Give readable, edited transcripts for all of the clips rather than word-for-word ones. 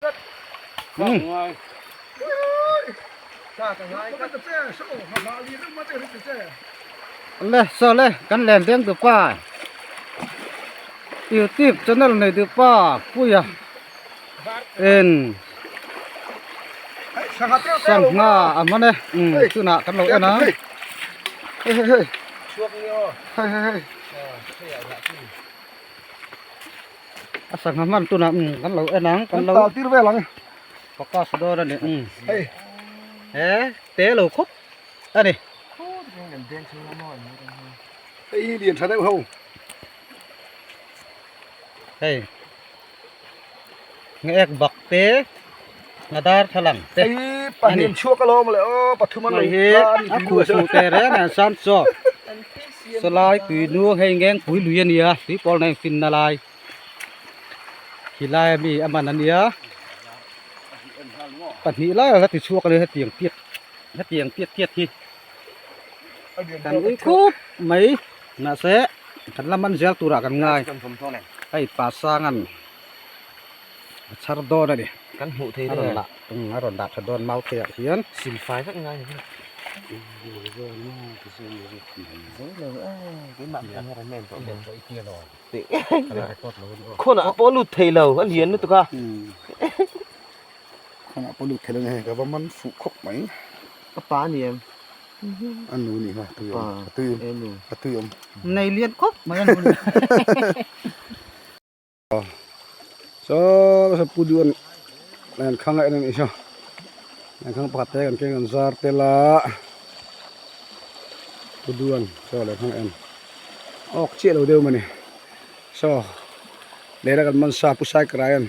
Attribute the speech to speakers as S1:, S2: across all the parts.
S1: Le saw le kan len deng duh pa youtube channel nei duh pa puia en sangha a hman e tunah kan lo en a A sangha hman tunah kan lo en ang kan lo
S2: tal tir vel ang
S1: focus dawn a ni hei he te lo khawp a ni
S2: hei hi lian tha deuh ho
S1: hei nge ek bak te nga dar thalang te
S2: hei pahnih chhuak alawm le aw pathum an lo
S1: hi a khu fu te reng a san chaw Sawlai tui nuang hei ngeng pui lui a nia tui pawl na in fin na lai khi lai ami a man a nia pahnih lai a la ti chhuak a ni hetiang piak hetiang piak piak hi kan ui khup mai mahse kan la man zel turah kan ngai hei pa sangan a chhar dawn a ni
S3: kan hmuh thei
S1: a rawn lah a rawn dah tha dawn mau te ah hian
S3: silfai vek ngai ni Khawnah pawh a lut thei lo a lian lutuk a.
S2: Khawnah pawh a lut thei lo nge ka va man fuh khawp mai.
S3: A pa a ni em?
S2: A nu nih kha tui awm a tui a tui awm.
S1: Nei lian khawp mai a nu nih.
S2: Saw pu duan nen khang a en a nih saw nen khang pakhat te kan keng an zar tel a pu duan saw leh khang a en awk chiah lo deuh mawni saw lehla kan man sa pu sai karai an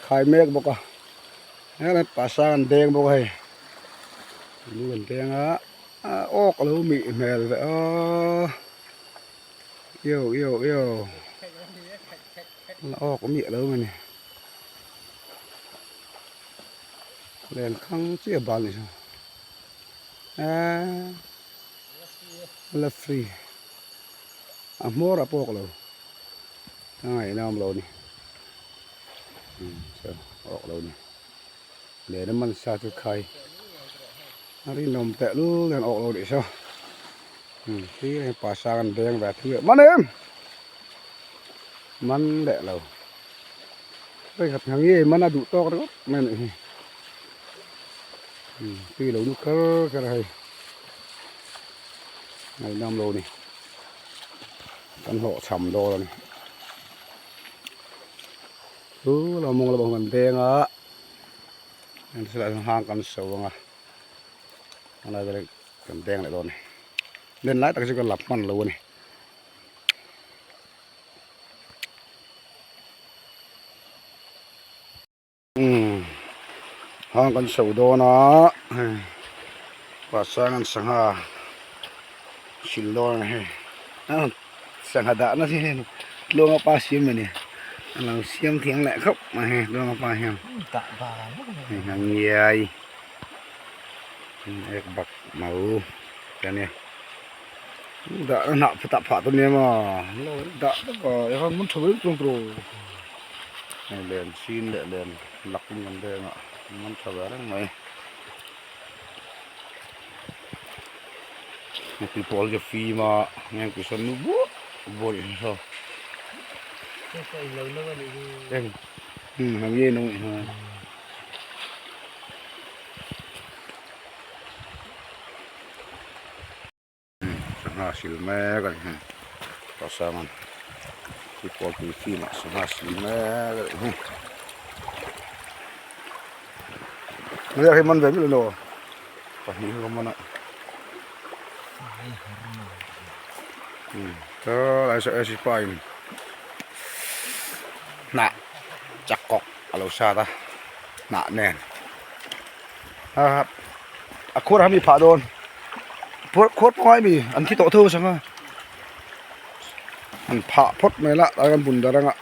S2: khai mek bawk a helai pa sang an deng bawk a hei lu an deng a awk a lo mih hmel ve aw. Yêu yêu yêu la awk miah lo mai ni len khang chiah bal ni saw eee la free a hmawr a pawk lo a ngaihna awm lo a ni saw awk lo a ni len a man sa chu khai a rinawm tehlul hian awk lo a nih saw. Khi hei pa sang an beng ve thung leh man em man leh lo hei khat nghang ngei man a duh tawk ringawt mai a nih hi tui lo nu kher kher a hei ngaihnawm lo a ni kan hlawh cham dawn a ni chu lo mawng lamah kan beng a hang kan so ang a a lai vel ah. Kan deng leh dawn a ni. Len lai tak chu ka lap hman lo a ni. Umm hang kan so dawn a hei pasang an sangha sil dawn a ni hei sangha dahna hi hei tluanga pa siam a ni a lo siam thiam leh khawp mai hei tluanga pa hian hei a ngiai. Ek bak mau te ania dah a hnah tah phah ta nia maw lo dah vek a eng hmun tha mai tlung tur hei len chin leh len lak in kan veng a man tha ve reng mai mipui pawl hi a fim a ngengpui sawn nu buah buah a nih hi saw eng umm nge nung hi. Sangha sil mek a ni hi pasanga football tui team ah sangha sil mek a ni hi hei hi man ve miah lo pahnih hi ka man a helai saw ac pa in hnah chak kawk a lo sat a. Hnah nen a a khuar a mi phah dawn phuar khuar pawh ngai mi an thi tawh tho sang a an phah phawt mai la tlai kan bun dar anga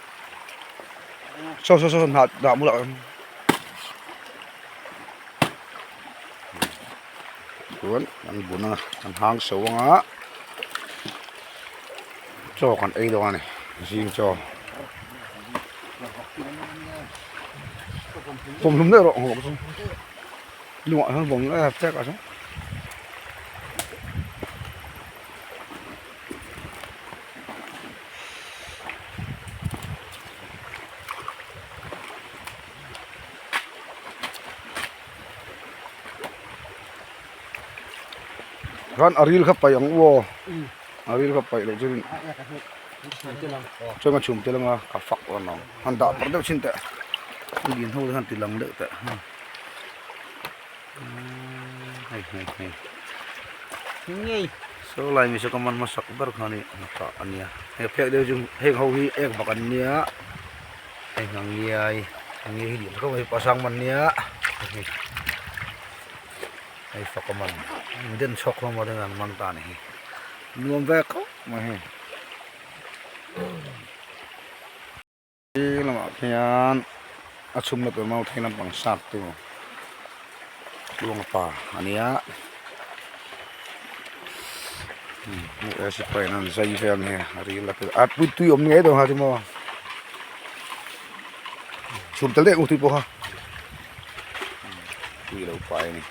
S2: saw saw saw hnah dah bulah chuan an bun anga an hang so anga chaw kan ei dawn a ni zing chaw. Vawm hlum daih rawh nghawk chu. Lungah hian vawm daih a phek ah chuan. Khan a ril kha paih ang u aw a ril kha paih loh chuan chuan a chhum tel anga ka fak rawn ang han dah par deuh chhin teh a lian ho te khan ti lang deuh teh hei hei hei
S1: ngei
S2: saw lai mi saw ka man hmasak ber kha ni hna a nia hei phek deuh chu heng ho hi ek bak an nia hei ngangiai ngangiai hi lian khawp mai pasang man nia hei. Hei fak a man an den chhuak hlawm a ring an man ta a ni hi nuam ve khawp mai hei lamah khian a chhumna tur mau thei lampang sat tu tluang pa a nia sipai an zai vel a ni a ril a tui tui awm ngei dawn kha chu maw chhum tel daih ang tui pawh kha. Tui lo pai a ni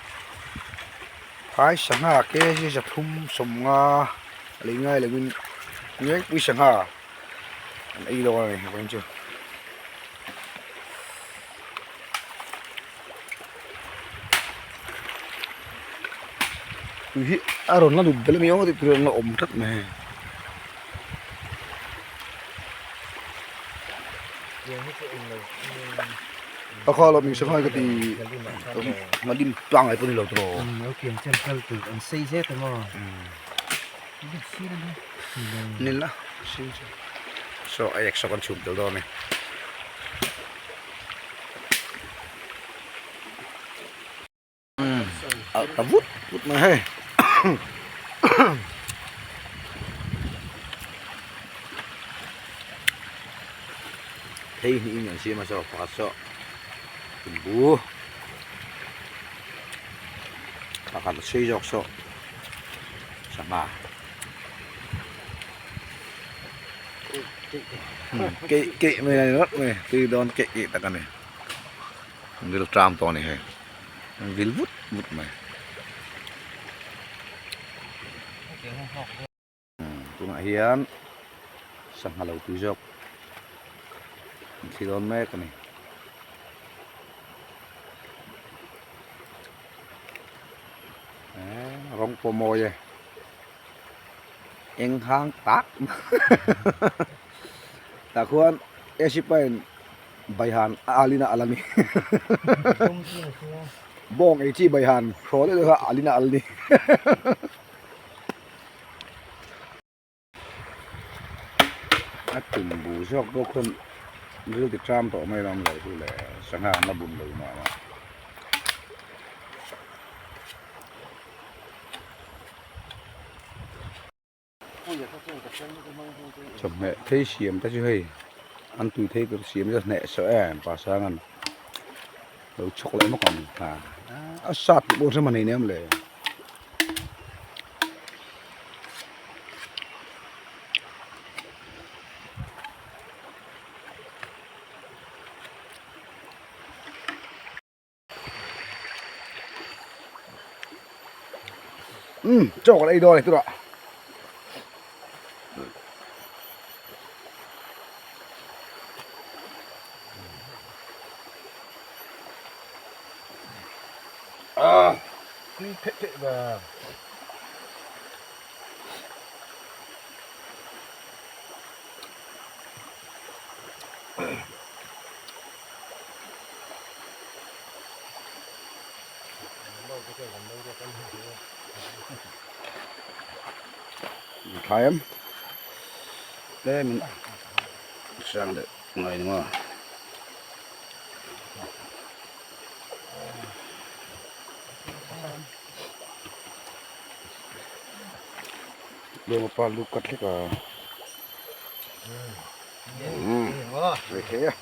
S2: phai sangha kg 350 a lei ngai lovin ngengpui sangha an ei dawn a ni vawiin chu. Tui hi a rawn la lut belh a ni aw tih tur a la awm tlat mai hei. A kha lo mihring hai ka ti ngalim tlang ai pawh ni lo tawh nil a saw a ek saw kan chhum tel dawn a ni alh ta vut vut mai hei thei hnih in an siam a saw pakhat saw tumbu pakhat a sei zawk saw sangha keih keih mai a ni rawt mai tui dawn keih keih tak a ni. Ril tram tawh a ni hei an vil vut vut mai tunah hian sangha lo tui zawk an thli dawn mek a ni. Rawng pawh mawi e eng hang tak tah khuan ac pain Baihan a alin a al a ni. Bawng ei chi baihan hraw deuh deuh kha a alin a al a ni. A tumbu zawk pawh khawn ril ti tram tawh mai lam lo chu le sangha an la bun lo mah mah. Chawhmeh phei siam te chu hei an tui thei tur siam chu a hneh sawh em pa sangan lo chhawk leh bawk ang ha a sat tih pawh hrem a nei nem le. Umm chaw kan ei dawn a ni turah. Ah tui phet phet vang. Thlai em tlemin hrang deuh ngai ni maw. Lawng pa lu kat hlek a. Ve thei a.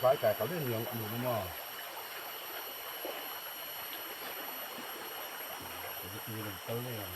S2: Kai kai kal daih niang ani awm a. Kal daih ang.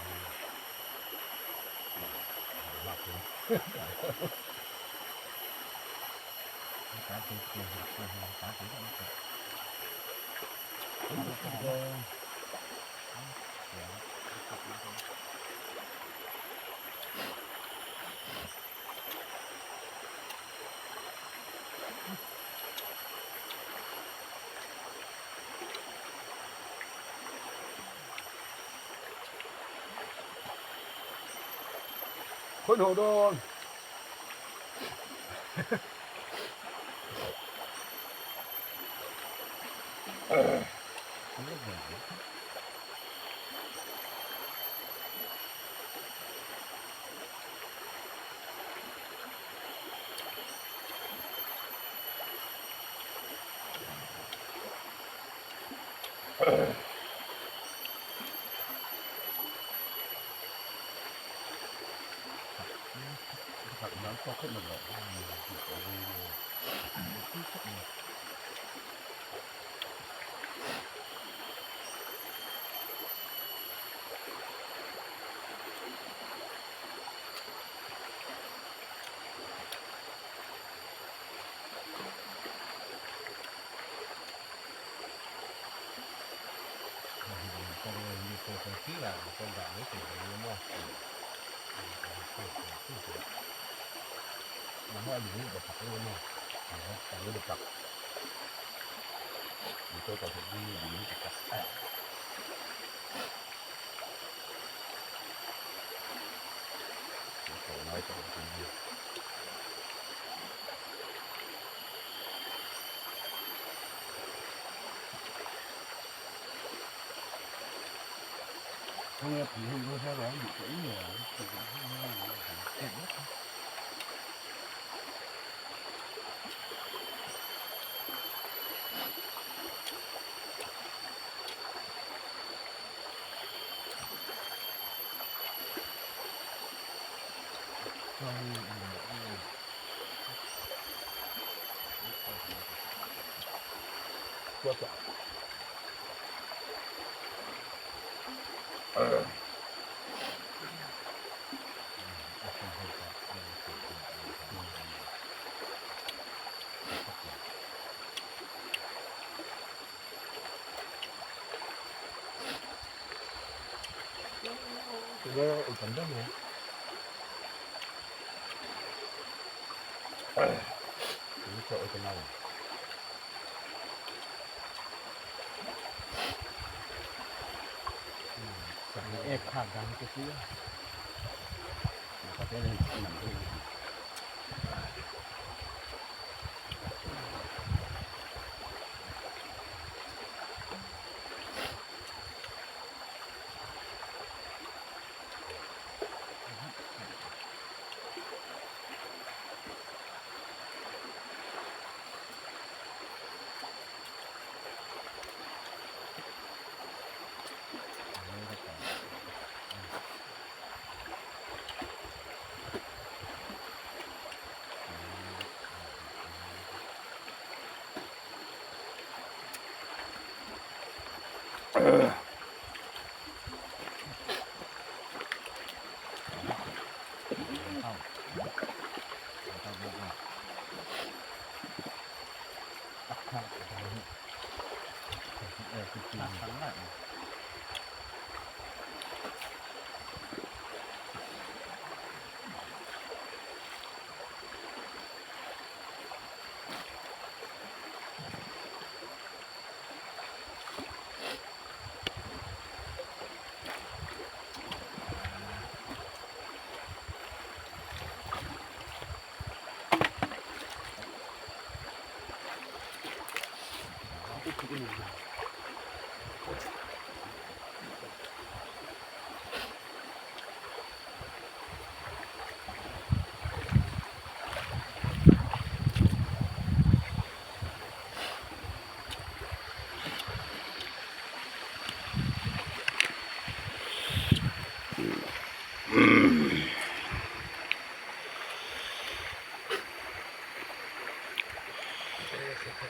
S2: Khawi hnawh dawn.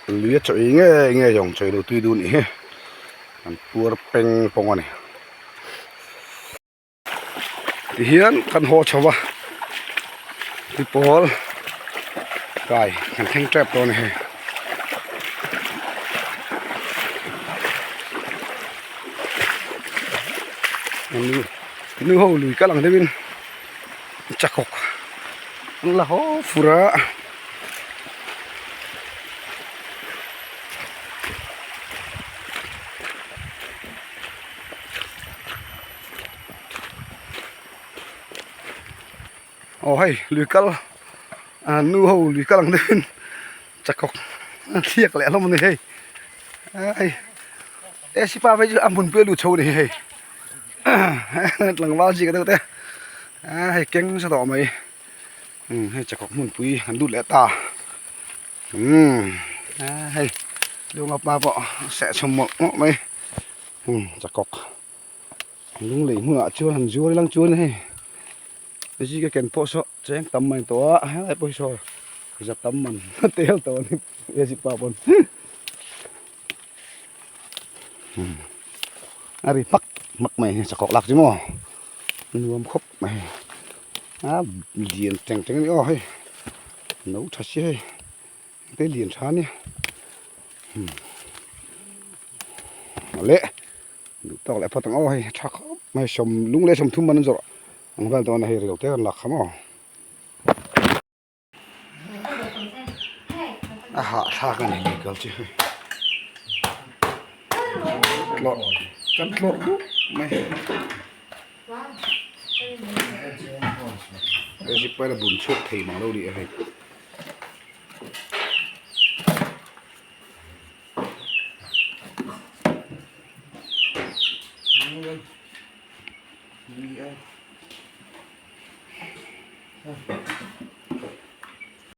S2: Lui a chawi nge nge zawng chawi lo tui duh nih hi an puar peng pawng a ni. Tihian kan haw chho va tipawl kai kan thleng tep dawn a ni hei. Nu ho lui kal ang deuhin chakawk an la haw fur a. Aw hei lui kal ah nu ho lui kal ang deuhin chakawk an thliak leh hlawm a ni hei ai e sipa phei chu a hmun pui a lut chho a ni hei tlangval chi ka deuh te a hei keng nasa tawh mai umm hei chakawk hmunpui an lut leh ta umm a hei lunga pa pawh a seh chhawm mawlh mawlh mai umm chakawk. Lung lei hmunah chuan han zuar ilang chuan hei zika ken pawh saw cheng tam mai tawh a helai pawh hi saw za tam man a tel tawh a ni hei pa pawn a ri hmak hmak mai hi chakawk lak chu maw nuam khawp mai a lian teng teng a ni aw hei no tha si hei te lian tha ania le. Duh tawk leh phawt ang aw hei tha khawp mai sawm lung leh sawmthum man an zawrh ang vel dawn a hei rilo te kan lak kha maw a hahthlak a ni lui kal chu hei tlawrh kan tlawrh dup mai hei zip pawh a la bun chhuak thei mang lo nih a hei.